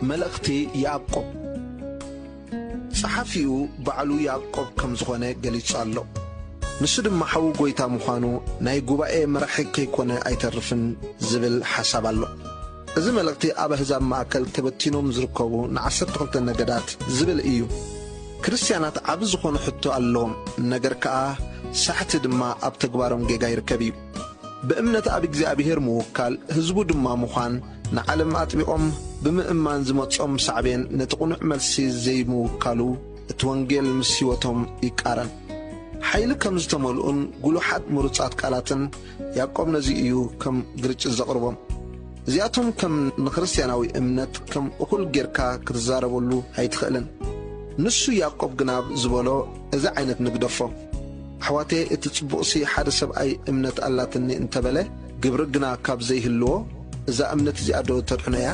መልእኽቲ ያዕቆብ። ጸሓፊኡ ባዕሉ ያዕቆብ ከም ዝኾነ ገሊጹ ኣሎ። ንሱ ድማ ሓዉ ጐይታ ምዃኑ፣ ናይ ጉባኤ መራሒ ከይኮነ ኣይተርፍን ዝብል ሓሳብ ኣሎ። እዚ መልእኽቲ ኣብ ኣህዛብ ማእከል ተበቲኖም ዝርከቡ ንዓሰርተ ክልተ ነገዳት ዝብል እዩ። ክርስትያናት ዓቢ ዝኾነ ሕቶ ኣለዎም፣ ነገር ከኣ ሳሕቲ ድማ ኣብ ተግባሮም ጌጋ ይርከብ እዩ። ብእምነት ኣብ እግዚኣብሔር ምውካል፣ ህዝቡ ድማ ምዃን፣ ንዓለም ኣጥቢቖም ብምእማን ዝመጾም ሳዕቤን ነቲ ቅኑዕ መልሲ ዘይምውካሉ፣ እቲ ወንጌል ምስ ህይወቶም ይቃረን። ሓይሊ ከም ዝተመልኡን ጉሉሓት ምሩጻት ቃላትን ያዕቆብ ነዚ እዩ ከም ግርጭት ዘቕርቦም። እዚኣቶም ከም ንክርስትያናዊ እምነት ከም እኹል ጌርካ ክትዛረበሉ ኣይትኽእልን። ንሱ ያዕቆብ ግና ዝበሎ እዚ ዓይነት ንግደፎ። ኣሕዋተየ፣ እቲ ጽቡቕሲ ሓደ ሰብኣይ እምነት ኣላትኒ እንተበለ፣ ግብሪ ግና ካብ ዘይህልዎ፣ እዛ እምነት እዚኣ ዶ ተድሕኖ እያ?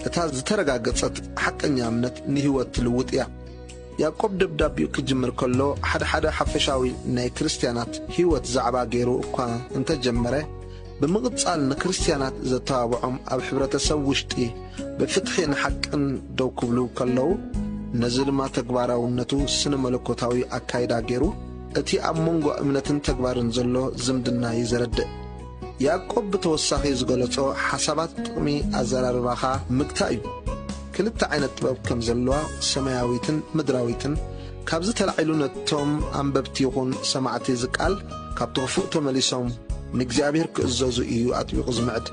እታ ዝተረጋገጸት ሓቀኛ እምነት ንህይወት ትልውጥ እያ። ያዕቆብ ደብዳቤኡ ክጅምር ከሎ፣ ሓደ ሓደ ሓፈሻዊ ናይ ክርስትያናት ህይወት ዛዕባ ገይሩ እኳ እንተጀመረ፣ ብምቕጻል ንክርስትያናት ዘተባብዖም ኣብ ሕብረተሰብ ውሽጢ ብፍትሒ ንሓቅን ደው ክብሉ ከለዉ፣ ነዚ ድማ ተግባራውነቱ ስነ መለኮታዊ ኣካይዳ ገይሩ፣ እቲ ኣብ መንጎ እምነትን ተግባርን ዘሎ ዝምድና እዩ ዘረድእ። ያዕቆብ ብተወሳኺ ዝገለጾ ሓሳባት ጥቕሚ ኣዘራርባኻ ምግታእ እዩ። ክልተ ዓይነት ጥበብ ከም ዘለዋ፣ ሰማያዊትን ምድራዊትን፣ ካብዚ ተላዒሉ ነቶም ኣንበብቲ ይኹን ሰማዕቲ እዚ ቃል ካብቲ ክፉእ ተመሊሶም ንእግዚኣብሔር ክእዘዙ እዩ ኣጥቢቑ ዝምዕድ።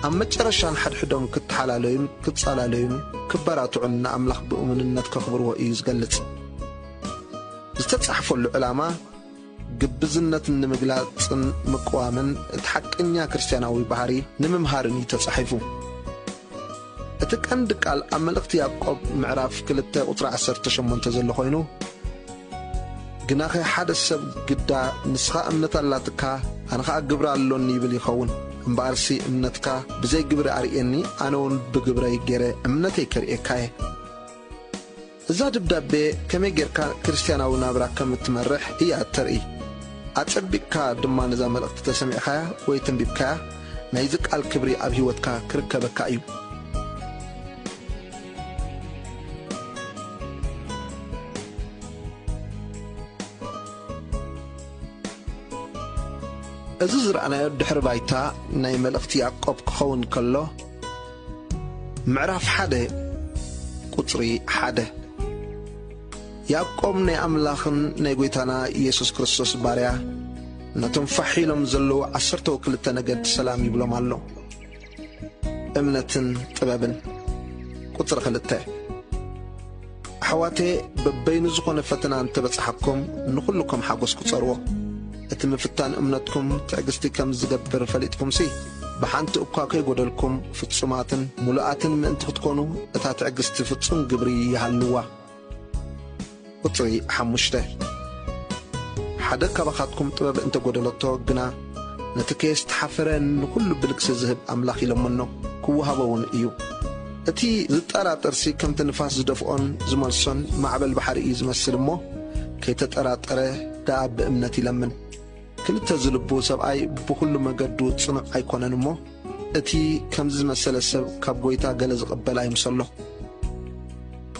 ኣብ መጨረሻ ንሓድሕዶም ክተሓላለዩን ክጻላለዩን ክበራትዑን ንኣምላኽ ብእሙንነት ከኽብርዎ እዩ ዝገልጽ። ዝተጻሕፈሉ ዕላማ ግብዝነት ንምግላጽን ምቅዋምን እቲ ሓቀኛ ክርስትያናዊ ባህሪ ንምምሃርን እዩ ተጻሒፉ። እቲ ቀንዲ ቃል ኣብ መልእኽቲ ያዕቆብ ምዕራፍ ክልተ ቁጽሪ ዓሰርተ ሸሞንተ ዘሎ ኮይኑ፣ ግናኸ ሓደ ሰብ ግዳ ንስኻ እምነት ኣላትካ፣ ኣነ ኸኣ ግብሪ ኣሎኒ ይብል ይኸውን። እምበኣርሲ እምነትካ ብዘይ ግብሪ ኣርእየኒ፣ ኣነ እውን ብግብረይ ገይረ እምነተይ ከርእየካ እየ። እዛ ደብዳቤ ከመይ ጌርካ ክርስትያናዊ ናብራ ከም እትመርሕ እያ እተርኢ። ኣጸቢቕካ ድማ ነዛ መልእኽቲ ተሰሚዕካያ ወይ ተንቢብካያ፣ ናይዚ ቃል ክብሪ ኣብ ህይወትካ ክርከበካ እዩ። እዚ ዝረኣናዮ ድሕሪ ባይታ ናይ መልእኽቲ ያዕቆብ ክኸውን ከሎ፣ ምዕራፍ ሓደ ቁጽሪ ሓደ። ያዕቆብ ናይ ኣምላኽን ናይ ጐይታና ኢየሱስ ክርስቶስ ባርያ፣ ነቶም ፋሕ ኢሎም ዘለዉ ዓሰርተው ክልተ ነገድ ሰላም ይብሎም ኣሎ። እምነትን ጥበብን። ቁጽሪ ክልተ። ኣሕዋተየ፣ በበይኑ ዝኾነ ፈተና እንተበጽሓኩም፣ ንኹሉ ከም ሓጎስ ቁጸርዎ። እቲ ምፍታን እምነትኩም ትዕግስቲ ከም ዝገብር ፈሊጥኩምሲ፣ ብሓንቲ እኳ ከይጎደልኩም ፍጹማትን ምሉኣትን ምእንቲ ክትኮኑ፣ እታ ትዕግስቲ ፍጹም ግብሪ ይሃልዋ። ቁጽሪ ሓሙሽተ። ሓደ ካባኻትኩም ጥበብ እንተ ጐደለቶ ግና፣ ነቲ ከየስተሓፈረ ንኹሉ ብልግሲ ዝህብ ኣምላኽ ይለምኖ፣ ክወሃቦ እውን እዩ። እቲ ዝጠራጠርሲ ከምቲ ንፋስ ዝደፍኦን ዝመልሶን ማዕበል ባሕሪ እዩ ዝመስል እሞ፣ ከይተጠራጠረ ደኣ ብእምነት ይለምን። ክልተ ዝልቡ ሰብኣይ ብኹሉ መገዱ ጽኑዕ ኣይኮነን እሞ፣ እቲ ከምዚ ዝመሰለ ሰብ ካብ ጐይታ ገለ ዝቕበል ኣይምሰሎ።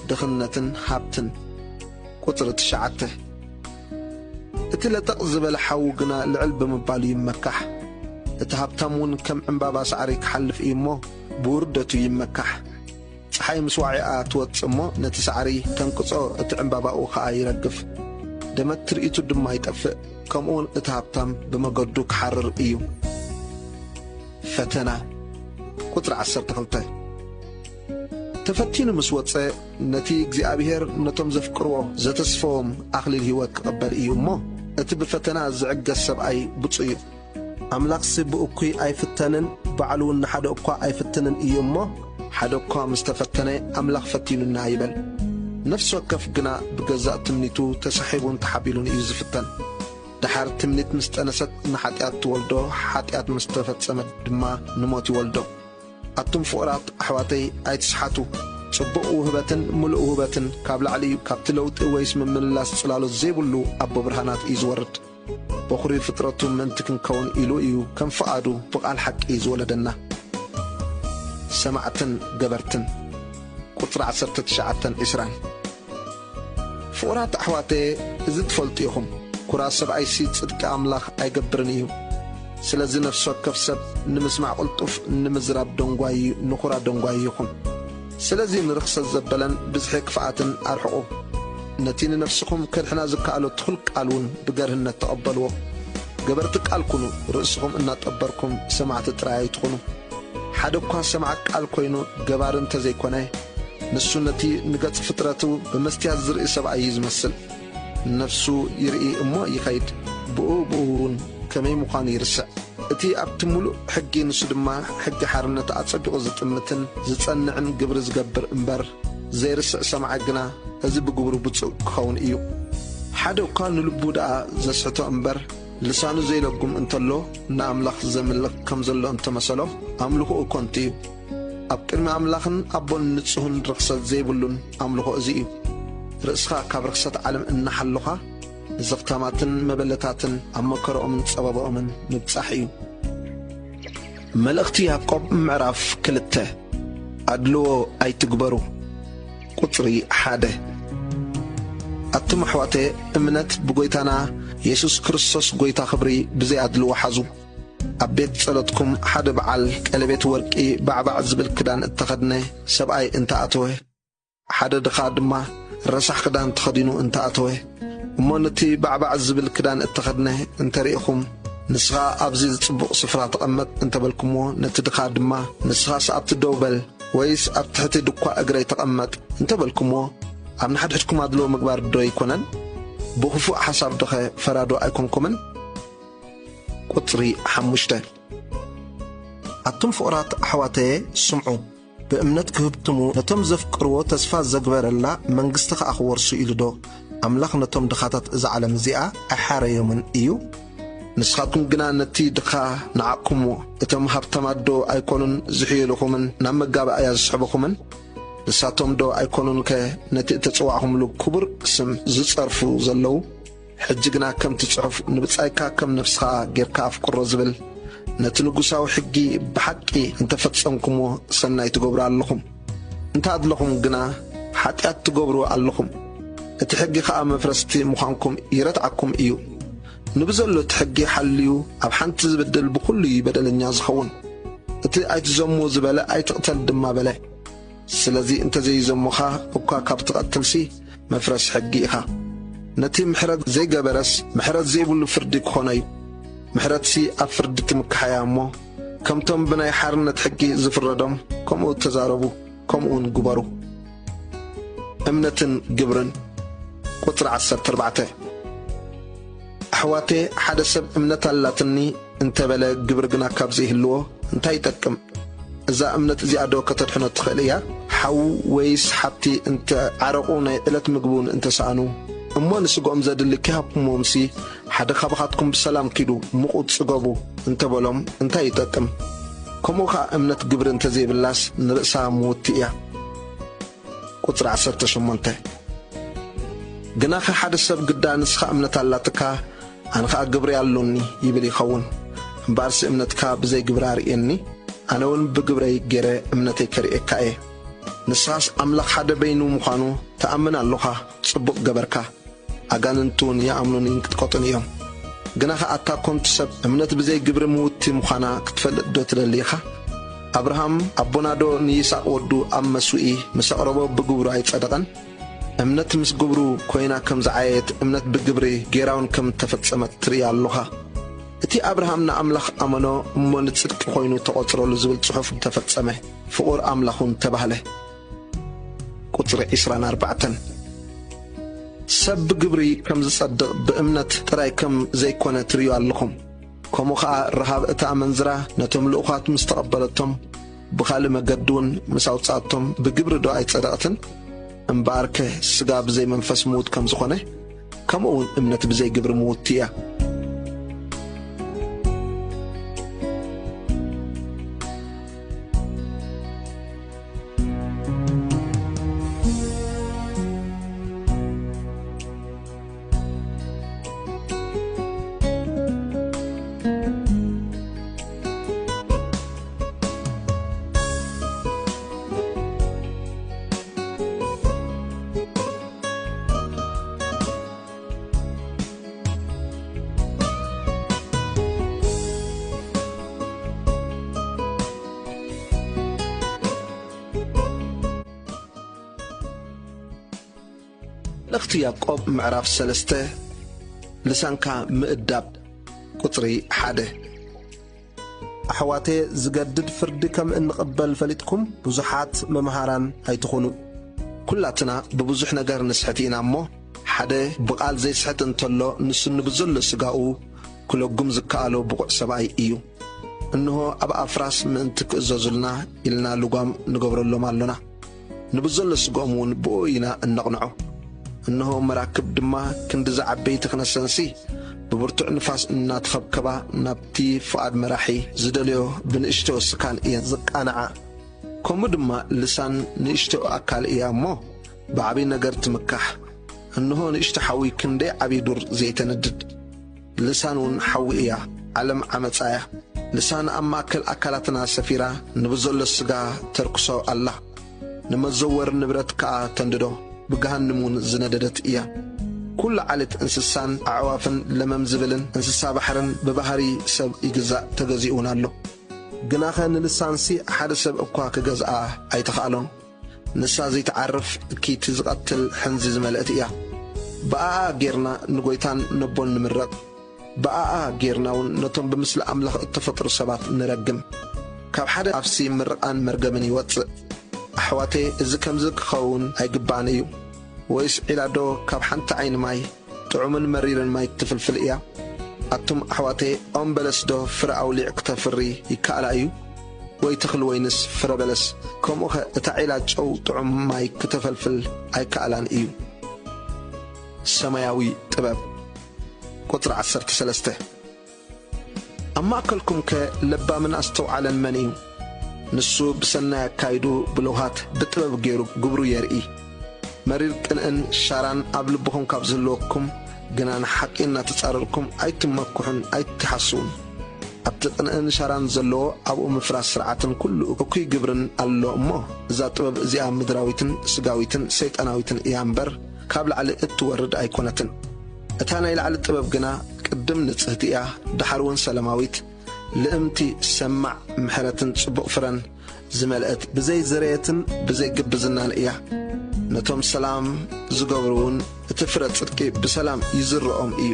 ድኽነትን ሃብትን። ቁጽሪ ትሽዓተ። እቲ ለጠቕ ዝበለ ሓዊ ግና ልዕል ብምባሉ ይመካሕ። እቲ ሃብታም እውን ከም ዕምባባ ሳዕሪ ክሓልፍ እዩ እሞ፣ ብውርደቱ ይመካሕ። ጸሓይ ምስ ዋዒኣ ትወጽእ እሞ፣ ነቲ ሳዕሪ ተንቅጾ፣ እቲ ዕምባባኡ ኸኣ ይረግፍ። ደመት ትርኢቱ ድማ ይጠፍእ። ከምኡውን እቲ ሃብታም ብመገዱ ክሓርር እዩ። ፈተና። ቁጽሪ ዓሰርተ ክልተ። ተፈቲኑ ምስ ወጸ፣ ነቲ እግዚኣብሔር ነቶም ዘፍቅርዎ ዘተስፈዎም ኣኽሊል ህይወት ክቕበል እዩ እሞ፣ እቲ ብፈተና ዝዕገስ ሰብኣይ ብፁዕ እዩ። ኣምላኽሲ ብእኩይ ኣይፍተንን፣ ባዕሉ እውን ንሓደ እኳ ኣይፍትንን እዩ እሞ፣ ሓደ እኳ ምስ ተፈተነ፣ ኣምላኽ ፈቲኑና ይበል። ነፍሲ ወከፍ ግና ብገዛእ ትምኒቱ ተሳሒቡን ተሓቢሉን እዩ ዝፍተን። ደሓር ትምኒት ምስ ጠነሰት ንሓጢኣት ትወልዶ፣ ሓጢኣት ምስ ተፈጸመት ድማ ንሞት ይወልዶ። ኣቱም ፍቑራት ኣሕዋተይ ኣይትስሓቱ። ጽቡቕ ውህበትን ምሉእ ውህበትን ካብ ላዕሊ እዩ፣ ካብቲ ለውጢ ወይስ ምምልላስ ጽላሎት ዘይብሉ ኣቦ ብርሃናት እዩ ዝወርድ። በኹሪ ፍጥረቱ ምእንቲ ክንከውን ኢሉ እዩ ከም ፍቓዱ ብቓል ሓቂ ዝወለደና። ሰማዕትን ገበርትን። ቁጽሪ ዓሰርተ ትሽዓተን ዕስራን። ፍቑራት ኣሕዋተየ፣ እዚ ትፈልጡ ኢኹም፣ ኩራ ሰብኣይሲ ጽድቂ ኣምላኽ ኣይገብርን እዩ። ስለዚ ነፍሲ ወከፍ ሰብ ንምስማዕ ቅልጡፍ፣ ንምዝራብ ደንጓዪ፣ ንኹራ ደንጓዪ ይኹን። ስለዚ ንርኽሰት ዘበለን ብዝሒ ክፍኣትን ኣርሕቑ። ነቲ ንነፍስኹም ከድሕና ዝከኣሎ ትኹል ቃል እውን ብገርህነት ተቐበልዎ። ገበርቲ ቃል ኩኑ፣ ርእስኹም እናጠበርኩም ሰማዕቲ ጥራይ ኣይትኹኑ። ሓደ እኳ ሰማዕ ቃል ኮይኑ ገባሪ እንተዘይኮነ፣ ንሱ ነቲ ንገጽ ፍጥረቱ ብመስትያት ዝርኢ ሰብኣይ እዩ ዝመስል። ነፍሱ ይርኢ እሞ ይኸይድ፣ ብኡ ብኡ እውን ከመይ ምዃኑ ይርስዕ። እቲ ኣብቲ ምሉእ ሕጊ፣ ንሱ ድማ ሕጊ ሓርነት ኣጸቢቑ ዝጥምትን ዝጸንዕን ግብሪ ዝገብር እምበር ዘይርስዕ ሰማዒ ግና፣ እዚ ብግብሩ ብፁዕ ክኸውን እዩ። ሓደ እኳ ንልቡ ደኣ ዘስሕቶ እምበር፣ ልሳኑ ዘይለጉም እንተሎ፣ ንኣምላኽ ዘምልኽ ከም ዘሎ እንተመሰሎ፣ ኣምልኾኡ ከንቱ እዩ። ኣብ ቅድሚ ኣምላኽን ኣቦን ንጹህን ርኽሰት ዘይብሉን ኣምልኾ እዚ እዩ። ርእስኻ ካብ ርኽሰት ዓለም እናሓሎኻ፣ ንዘኽታማትን መበለታትን ኣብ መከረኦምን ጸበባኦምን ምብጻሕ እዩ። መልእኽቲ ያዕቆብ ምዕራፍ ክልተ። ኣድልዎ ኣይትግበሩ። ቁጽሪ ሓደ። ኣቱም ኣሕዋተ፣ እምነት ብጎይታና የሱስ ክርስቶስ ጎይታ ክብሪ ብዘይ ኣድልዎ ሓዙ። ኣብ ቤት ጸሎትኩም ሓደ በዓል ቀለቤት ወርቂ ባዕባዕ ዝብል ክዳን እተኸድነ ሰብኣይ እንተ ኣተወ፣ ሓደ ድኻ ድማ ረሳሕ ክዳን ተኸዲኑ እንተ ኣተወ፣ እሞ ነቲ ባዕባዕ ዝብል ክዳን እተኸድነ እንተ ርኢኹም፣ ንስኻ ኣብዚ ጽቡቕ ስፍራ ተቐመጥ እንተ በልኩምዎ፣ ነቲ ድኻ ድማ ንስኻስ ኣብቲ ደው በል ወይስ ኣብ ትሕቲ ድኳ እግረይ ተቐመጥ እንተ በልኩምዎ፣ ኣብ ንሓድሕድኩም ኣድልዎ ምግባር ዶ ኣይኮነን? ብኽፉእ ሓሳብ ዶኸ ፈራዶ ኣይኮንኩምን? ቁጽሪ ሓሙሽተ። ኣቱም ፍቑራት ኣሕዋተየ፣ ስምዑ። ብእምነት ክህብትሙ፣ ነቶም ዘፍቅርዎ ተስፋ ዘግበረላ መንግስቲ ኸኣ ክወርሱ ኢሉ ዶ ኣምላኽ ነቶም ድኻታት እዛ ዓለም እዚኣ ኣይሓረዮምን እዩ? ንስኻትኩም ግና ነቲ ድኻ ነዓቕኩምዎ። እቶም ሃብታማት ዶ ኣይኮኑን ዝሕይሉኹምን ናብ መጋባእያ ዝስሕቡኹምን? ንሳቶም ዶ ኣይኮኑንከ ነቲ እተጸዋዕኹምሉ ክቡር ስም ዝጸርፉ ዘለዉ? ሕጂ ግና ከምቲ ጽሑፍ፣ "ንብጻይካ ከም ነፍስኻ ጌርካ ኣፍቅሮ" ዝብል፣ ነቲ ንጉሳዊ ሕጊ ብሓቂ እንተ ፈጸምኩምዎ፣ ሰናይ ትገብሩ ኣለኹም። እንተ ኣድለኹም ግና፣ ሓጢኣት ትገብሩ ኣለኹም። እቲ ሕጊ ኸኣ መፍረስቲ ምዃንኩም ይረትዓኩም እዩ። ንብዘሎ እቲ ሕጊ ሓልዩ ኣብ ሓንቲ ዝብድል ብኹሉ እዩ በደለኛ ዝኸውን። እቲ "ኣይትዘሙ" ዝበለ "ኣይትቕተል" ድማ በለ። ስለዚ እንተ ዘይዘሙኻ እኳ ካብ ትቐትልሲ፣ መፍረስ ሕጊ ኢኻ። ነቲ ምሕረት ዘይገበረስ፣ ምሕረት ዘይብሉ ፍርዲ ክኾኖ እዩ። ምሕረትሲ ኣብ ፍርዲ ትምክሓያ እሞ፣ ከምቶም ብናይ ሓርነት ሕጊ ዝፍረዶም፣ ከምኡ ተዛረቡ፣ ከምኡውን ግበሩ። እምነትን ግብርን። ቁጽሪ ዓሰርተ ኣርባዕተ። ኣሕዋቴ፣ ሓደ ሰብ "እምነት ኣላትኒ" እንተበለ፣ ግብሪ ግና ካብ ዘይህልዎ፣ እንታይ ይጠቅም? እዛ እምነት እዚኣ ዶ ከተድሕኖ ትኽእል እያ? ሓዉ ወይስ ሓብቲ እንተ ዓረቑ፣ ናይ ዕለት ምግቢ እውን እንተ ሰኣኑ፣ እሞ ንስግኦም ዘድሊ ከይሃብኩምዎምሲ፣ "ሓደ ካባኻትኩም ብሰላም ኪዱ፣ ምቑ ጽገቡ" እንተ በሎም፣ እንታይ ይጠቅም? ከምኡ ኸኣ እምነት ግብሪ እንተ ዘይብላስ፣ ንርእሳ ምውቲ እያ። ቁጽሪ ዓሰርተ ሸሞንተ። ግናኸ ሓደ ሰብ ግዳ፣ "ንስኻ እምነት ኣላትካ፣ ኣነ ኸኣ ግብሪ ኣሎኒ" ይብል ይኸውን። እምበኣርሲ እምነትካ ብዘይ ግብሪ ኣርእየኒ፣ ኣነ እውን ብግብረይ ገይረ እምነተይ ከርእየካ እየ። ንስኻስ ኣምላኽ ሓደ በይኑ ምዃኑ ትኣምን ኣሎኻ፣ ጽቡቕ ገበርካ። ኣጋንንት እውን ይኣምኑን ይንቅጥቀጡን እዮም። ግናኸ ኣታ ኮንቱ ሰብ፣ እምነት ብዘይ ግብሪ ምውቲ ምዃና ክትፈልጥ ዶ ትደሊ ኢኻ? ኣብርሃም ኣቦና ዶ ንይስሐቅ ወዱ ኣብ መስውኢ ምስ ኣቕረቦ ብግብሩ ኣይጸደቐን? እምነት ምስ ግብሩ ኮይና ከም ዝዓየየት፣ እምነት ብግብሪ ገይራውን ከም እተፈጸመት ትርኢ ኣሎኻ። እቲ ኣብርሃም ንኣምላኽ ኣመኖ እሞ ንጽድቂ ኮይኑ ተቖጽረሉ ዝብል ጽሑፍ ተፈጸመ፣ ፍቑር ኣምላኽ እውን ተባህለ። ቁጽሪ ዕስራን ኣርባዕተን። ሰብ ብግብሪ ከም ዝጸድቕ ብእምነት ጥራይ ከም ዘይኮነ ትርእዩ ኣለኹም። ከምኡ ኸኣ ረሃብ እታ ኣመንዝራ ነቶም ልኡኻት ምስ ተቐበለቶም፣ ብኻልእ መገዲ እውን ምስ ኣውጽኣቶም፣ ብግብሪ ዶ ኣይጸደቐትን? እምበኣርከ ስጋ ብዘይ መንፈስ ምዉት ከም ዝኾነ፣ ከምኡ እውን እምነት ብዘይ ግብሪ ምውቲ እያ። መልእኽቲ ያዕቆብ ምዕራፍ ሰለስተ። ልሳንካ ምእዳብ። ቁጽሪ ሓደ። ኣሕዋቴ፣ ዝገድድ ፍርዲ ከም እንቕበል ፈሊጥኩም ብዙሓት መምሃራን ኣይትኹኑ። ኩላትና ብብዙሕ ነገር ንስሕት ኢና እሞ፣ ሓደ ብቓል ዘይስሕት እንተሎ፣ ንሱ ንብዘሎ ስጋኡ ክለጉም ዝከኣሎ ብቑዕ ሰብኣይ እዩ። እንሆ፣ ኣብ ኣፍራስ ምእንቲ ክእዘዙልና ኢልና ልጓም ንገብረሎም ኣሎና። ንብዘሎ ስግኦም እውን ብኡ ኢና እነቕንዖ። እንሆ፣ መራክብ ድማ ክንዲ ዝዓበይቲ ክነሰንሲ፣ ብብርቱዕ ንፋስ እናተኸብከባ ናብቲ ፍቓድ መራሒ ዝደልዮ ብንእሽቶ ስካን እየን ዝቃንዓ። ከምኡ ድማ ልሳን ንእሽቶ ኣካል እያ እሞ፣ ብዓብዪ ነገር ትምካሕ። እንሆ፣ ንእሽቶ ሓዊ ክንደይ ዓብዪ ዱር ዘይተንድድ። ልሳን እውን ሓዊ እያ፣ ዓለም ዓመጻ እያ። ልሳን ኣብ ማእከል ኣካላትና ሰፊራ ንብዘሎ ስጋ ተርክሶ ኣላ። ንመዘወሪ ንብረት ከኣ ተንድዶ፣ ብገሃንም እውን ዝነደደት እያ። ኩሉ ዓሌት እንስሳን ኣዕዋፍን ለመም ዝብልን እንስሳ ባሕርን ብባህሪ ሰብ ይግዛእ፣ ተገዚኡ እውን ኣሎ። ግናኸ ንልሳንሲ ሓደ ሰብ እኳ ክገዝኣ ኣይተኻእሎን። ንሳ ዘይትዓርፍ እኪት ዝቐትል ሕንዚ ዝመልእት እያ። ብኣኣ ጌርና ንጎይታን ነቦን ንምረቕ። ብኣኣ ጌርና እውን ነቶም ብምስሊ ኣምላኽ እተፈጥሩ ሰባት ንረግም። ካብ ሓደ ኣፍሲ ምርቓን መርገምን ይወጽእ። ኣሕዋተየ፣ እዚ ከምዚ ክኸውን ኣይግባእን እዩ። ወይስ ዒላዶ ካብ ሓንቲ ዓይኒ ማይ፣ ጥዑምን መሪርን ማይ ትፍልፍል እያ? ኣቱም ኣሕዋተየ፣ ኦም በለስዶ ፍረ ኣውሊዕ ክተፍሪ ይከኣላ እዩ? ወይ ተኽሊ ወይንስ ፍረ በለስ? ከምኡኸ እታ ዒላ ጨው ጥዑም ማይ ክተፈልፍል ኣይከኣላን እዩ። ሰማያዊ ጥበብ። ቁጽሪ ዓሰርተ ሰለስተ። ኣብ ማእከልኩምከ ለባምን ኣስተውዓለን መን እዩ? ንሱ ብሰናይ ኣካይድኡ ብልውሃት ብጥበብ ገይሩ ግብሩ የርኢ። መሪር ቅንእን ሻራን ኣብ ልብኹም ካብ ዝህልወኩም ግና ንሓቂ እናተጻረርኩም ኣይትመክሑን ኣይትሓስዉን። ኣብቲ ቅንእን ሻራን ዘለዎ ኣብኡ ምፍራስ ስርዓትን ኩሉ እኩይ ግብርን ኣሎ እሞ፣ እዛ ጥበብ እዚኣ ምድራዊትን ስጋዊትን ሰይጣናዊትን እያ እምበር፣ ካብ ላዕሊ እትወርድ ኣይኮነትን። እታ ናይ ላዕሊ ጥበብ ግና ቅድም ንጽህቲ እያ፣ ደሓር እውን ሰላማዊት፣ ልእምቲ፣ ሰማዕ፣ ምሕረትን ጽቡቕ ፍረን ዝመልአት፣ ብዘይ ዝርየትን ብዘይ ግብዝናን እያ። ነቶም ሰላም ዝገብሩ እውን እቲ ፍረ ጽድቂ ብሰላም ይዝርኦም እዩ።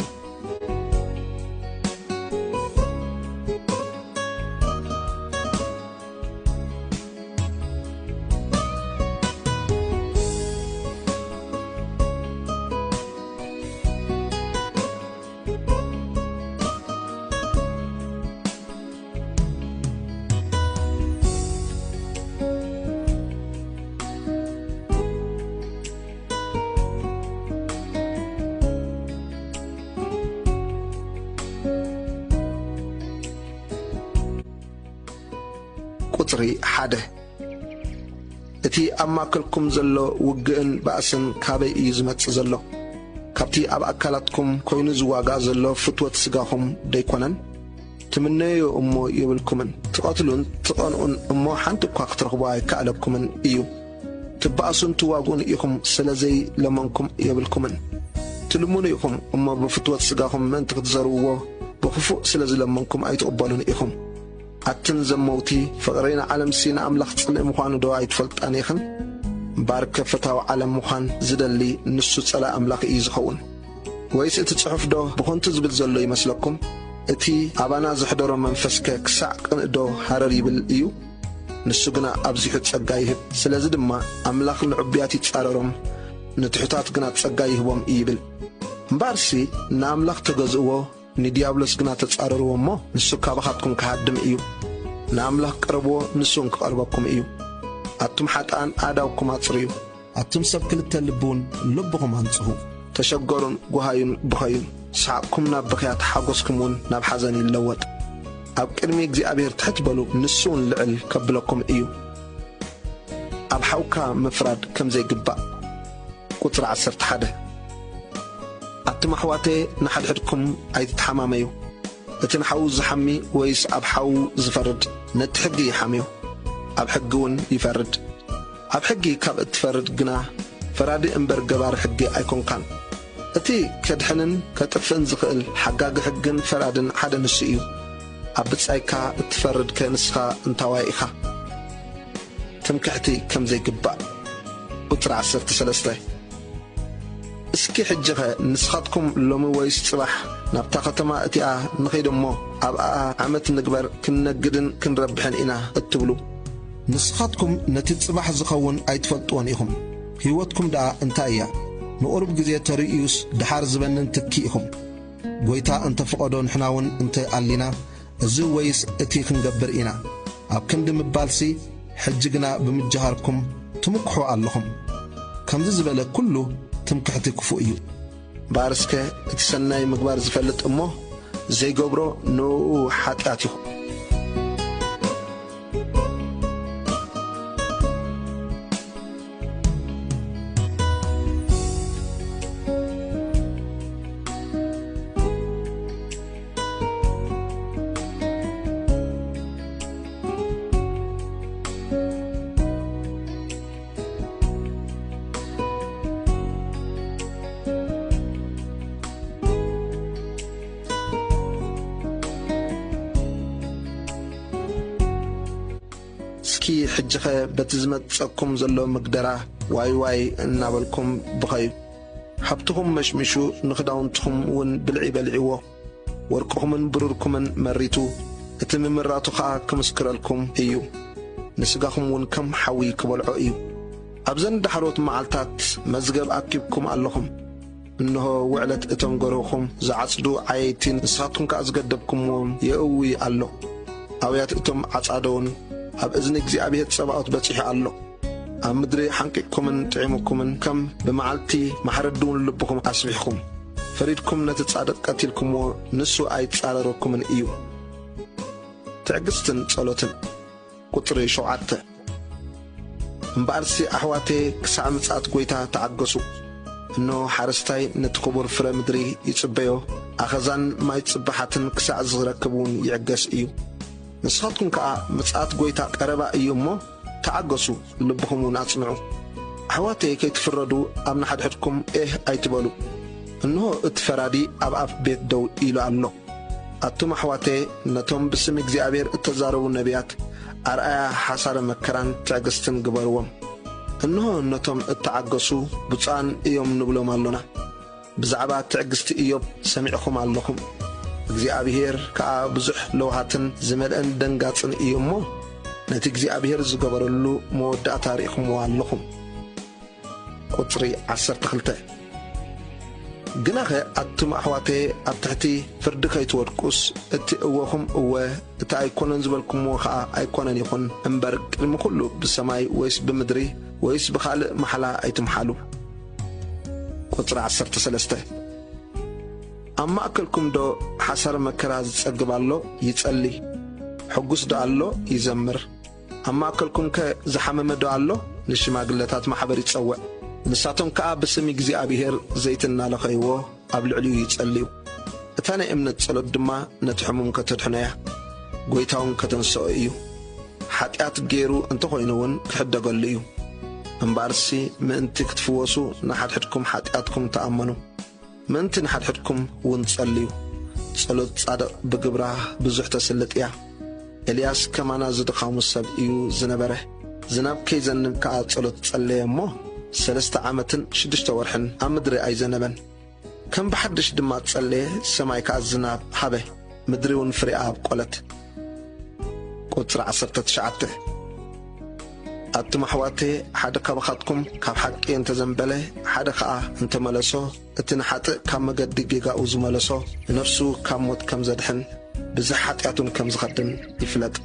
ቁጽሪ ሓደ። እቲ ኣብ ማእከልኩም ዘሎ ውግእን ባእስን ካበይ እዩ ዝመጽእ ዘሎ? ካብቲ ኣብ ኣካላትኩም ኮይኑ ዝዋጋእ ዘሎ ፍትወት ስጋኹም ደይኮነን? ትምነዮ እሞ የብልኩምን፣ ትቐትሉን ትቐንኡን እሞ ሓንቲ እኳ ክትረኽቡ ኣይከኣለኩምን እዩ። ትበኣሱን ትዋግኡን ኢኹም ስለ ዘይለመንኩም የብልኩምን። ትልምኑ ኢኹም እሞ ብፍትወት ስጋኹም ምእንቲ ክትዘርውዎ ብኽፉእ ስለ ዝለመንኩም ኣይትቕበሉን ኢኹም። ኣትን ዘመውቲ፣ ፍቕሪ ንዓለምሲ ንኣምላኽ ጽልኢ ምዃኑ ዶ ኣይትፈልጣን ኢኽን? እምበኣርከ ፈታዊ ዓለም ምዃን ዝደሊ ንሱ ጸላኢ ኣምላኽ እዩ ዝኸውን። ወይስ እቲ ጽሑፍ ዶ ብኸንቱ ዝብል ዘሎ ይመስለኩም? እቲ ኣባና ዘሕደሮ መንፈስከ ክሳዕ ቅንእ ዶ ሃረር ይብል እዩ? ንሱ ግና ኣብዚሑ ጸጋ ይህብ። ስለዚ ድማ ኣምላኽ ንዕቡያት ይጻረሮም፣ ንትሑታት ግና ጸጋ ይህቦም እዩ ይብል። እምበኣርሲ ንኣምላኽ ተገዝእዎ፣ ንዲያብሎስ ግና ተጻረርዎ እሞ፣ ንሱ ካባኻትኩም ክሃድም እዩ። ንኣምላኽ ቅረብዎ፣ ንሱ እውን ክቐርበኩም እዩ። ኣቱም ሓጥኣን ኣእዳውኩም ኣጽርዩ። ኣቱም ሰብ ክልተ ልቢ እውን ልብኹም ኣንጽሁ። ተሸገሩን ጓሃዩን ብኸዩን። ሰሓቕኩም ናብ ብኽያት፣ ሓጎስኩም እውን ናብ ሓዘን ይለወጥ። ኣብ ቅድሚ እግዚኣብሔር ትሕት በሉ፣ ንሱ እውን ልዕል ከብለኩም እዩ። ኣብ ሓውካ ምፍራድ ከም ዘይግባእ። ቁጽሪ ዓሰርተ ሓደ። ኣቱም ኣሕዋተየ፣ ንሓድሕድኩም ኣይትተሓማመዩ። እቲ ንሓዉ ዝሓሚ ወይስ ኣብ ሓዉ ዝፈርድ፣ ነቲ ሕጊ ይሓምዮ፣ ኣብ ሕጊ እውን ይፈርድ። ኣብ ሕጊ ካብ እትፈርድ ግና፣ ፈራዲ እምበር ገባሪ ሕጊ ኣይኮንካን። እቲ ከድሕንን ከጥፍእን ዝኽእል ሓጋጊ ሕግን ፈራድን ሓደ ንሱ እዩ። ኣብ ብጻይካ እትፈርድከ ንስኻ እንታዋይ ኢኻ? ትምክሕቲ ከም ዘይግባእ። ቁጽሪ ዓሰርተ ሰለስተ። እስኪ ሕጂኸ ንስኻትኩም ሎሚ ወይስ ጽባሕ ናብታ ከተማ እቲኣ ንኺድ እሞ ኣብኣ ዓመት ንግበር፣ ክንነግድን ክንረብሕን ኢና እትብሉ፣ ንስኻትኩም ነቲ ጽባሕ ዝኸውን ኣይትፈልጥዎን ኢኹም። ህይወትኩም ደኣ እንታይ እያ? ንቑሩብ ግዜ ተርእዩስ ደሓር ዝበንን ትኪ ኢኹም። ጐይታ እንተ ፍቐዶ ንሕና እውን እንተ ኣሊና፣ እዚ ወይስ እቲ ክንገብር ኢና ኣብ ክንዲ ምባልሲ፣ ሕጂ ግና ብምጅሃርኩም ትምክሑ ኣለኹም። ከምዚ ዝበለ ኩሉ ትምክሕቲ ክፉእ እዩ። እምበኣር እስከ እቲ ሰናይ ምግባር ዝፈልጥ እሞ ዘይገብሮ ንእኡ ሓጢኣት እዩ። እስኪ ሕጂኸ በቲ ዝመጸኩም ዘሎ ምግደራ ዋይ ዋይ እናበልኩም ብኸዩ። ሃብትኹም መሽሚሹ፣ ንኽዳውንትኹም እውን ብልዒ በሊዕዎ። ወርቅኹምን ብሩርኩምን መሪቱ፣ እቲ ምምራቱ ኸኣ ክምስክረልኩም እዩ። ንስጋኹም እውን ከም ሓዊ ክበልዖ እዩ። ኣብዘን ዳሕሮት መዓልታት መዝገብ ኣኪብኩም ኣለኹም። እንሆ፣ ውዕለት እቶም ገርሁኹም ዝዓጽዱ ዓየይቲ ንስኻትኩም ከኣ ዝገደብኩምዎም የእዊ ኣሎ። ኣውያት እቶም ዓጻደውን ኣብ እዝኒ እግዚኣብሔር ጸባኦት በጺሑ ኣሎ። ኣብ ምድሪ ሓንቂቕኩምን ጥዒሙኩምን፣ ከም ብመዓልቲ ማሕረዲ እውን ልብኹም ኣስቢሕኩም። ፈሪድኩም ነቲ ጻድቕ ቀቲልኩምዎ፣ ንሱ ኣይጻረረኩምን እዩ። ትዕግስትን ጸሎትን። ቁጽሪ ሸውዓተ። እምበኣርሲ ኣሕዋተየ፣ ክሳዕ ምጽኣት ጐይታ ተዓገሱ። እንሆ፣ ሓረስታይ ነቲ ክቡር ፍረ ምድሪ ይጽበዮ፣ ኣኸዛን ማይ ጽባሓትን ክሳዕ ዝረክብ እውን ይዕገስ እዩ። ንስኻትኩም ከኣ ምጽኣት ጐይታ ቀረባ እዩ እሞ፣ ተዓገሱ፣ ልብኹም እውን ኣጽንዑ። ኣሕዋተየ፣ ከይትፍረዱ ኣብ ንሓድሕድኩም ኤህ ኣይትበሉ። እንሆ፣ እቲ ፈራዲ ኣብ ኣፍ ቤት ደው ኢሉ ኣሎ። ኣቱም ኣሕዋተየ፣ ነቶም ብስም እግዚኣብሔር እተዛረቡ ነቢያት ኣርኣያ ሓሳረ መከራን ትዕግስትን ግበርዎም። እንሆ፣ ነቶም እተዓገሱ ብፁዓን እዮም ንብሎም ኣሎና። ብዛዕባ ትዕግስቲ እዮብ ሰሚዕኹም ኣለኹም። እግዚኣብሔር ከኣ ብዙሕ ለውሃትን ዝመልአን ደንጋጽን እዩ እሞ፣ ነቲ እግዚኣብሔር ዝገበረሉ መወዳእታ ርኢኹምዎ ኣለኹም። ቁጽሪ ዓሰርተ ክልተ። ግናኸ ኣቱም ኣሕዋተየ፣ ኣብ ትሕቲ ፍርዲ ከይትወድቁስ፣ እቲ እወኹም እወ፣ እቲ ኣይኮነን ዝበልኩምዎ ኸኣ ኣይኮነን ይኹን እምበር፣ ቅድሚ ኩሉ ብሰማይ ወይስ ብምድሪ ወይስ ብኻልእ ማሕላ ኣይትምሓሉ። ቁጽሪ ዓሰርተ ሰለስተ። ኣብ ማእከልኩም ዶ ሓሳር መከራ ዝጸግብ ኣሎ? ይጸሊ። ሕጉስ ዶ ኣሎ? ይዘምር። ኣብ ማእከልኩም ከ ዝሓመመ ዶ ኣሎ? ንሽማግለታት ማሕበር ይጸውዕ። ንሳቶም ከኣ ብስም እግዚኣብሔር ዘይቲ እናለኸይዎ ኣብ ልዕሊኡ ይጸልዩ። እታ ናይ እምነት ጸሎት ድማ ነቲ ሕሙም ከተድሕኖ እያ። ጐይታ እውን ከተንስኦ እዩ። ሓጢኣት ገይሩ እንተኾይኑ እውን ክሕደገሉ እዩ። እምበኣርሲ ምእንቲ ክትፍወሱ ንሓድሕድኩም ሓጢኣትኩም ተኣመኑ። ምእንቲ ንሓድሕድኩም እውን ጸልዩ። ጸሎት ጻድቕ ብግብራ ብዙሕ ተስልጥ እያ። ኤልያስ ከማና ዝድኻሙ ሰብ እዩ ዝነበረ። ዝናብ ከይዘንብ ከኣ ጸሎት ጸለየ እሞ፣ ሰለስተ ዓመትን ሽዱሽተ ወርሕን ኣብ ምድሪ ኣይዘነበን። ከም ብሓድሽ ድማ ጸለየ፣ ሰማይ ከኣ ዝናብ ሃበ፣ ምድሪ እውን ፍሬኣ ኣብቆለት። ቁጽሪ ዓሰርተ ትሽዓተ። ኣቱም ኣሕዋተየ፣ ሓደ ካባኻትኩም ካብ ሓቂ እንተዘንበለ፣ ሓደ ኸኣ እንተመለሶ፣ እቲ ንሓጥእ ካብ መገዲ ጌጋኡ ዝመለሶ፣ ንነፍሱ ካብ ሞት ከም ዘድሕን፣ ብዝሕ ሓጢኣቱን ከም ዝኸድን ይፍለጥ።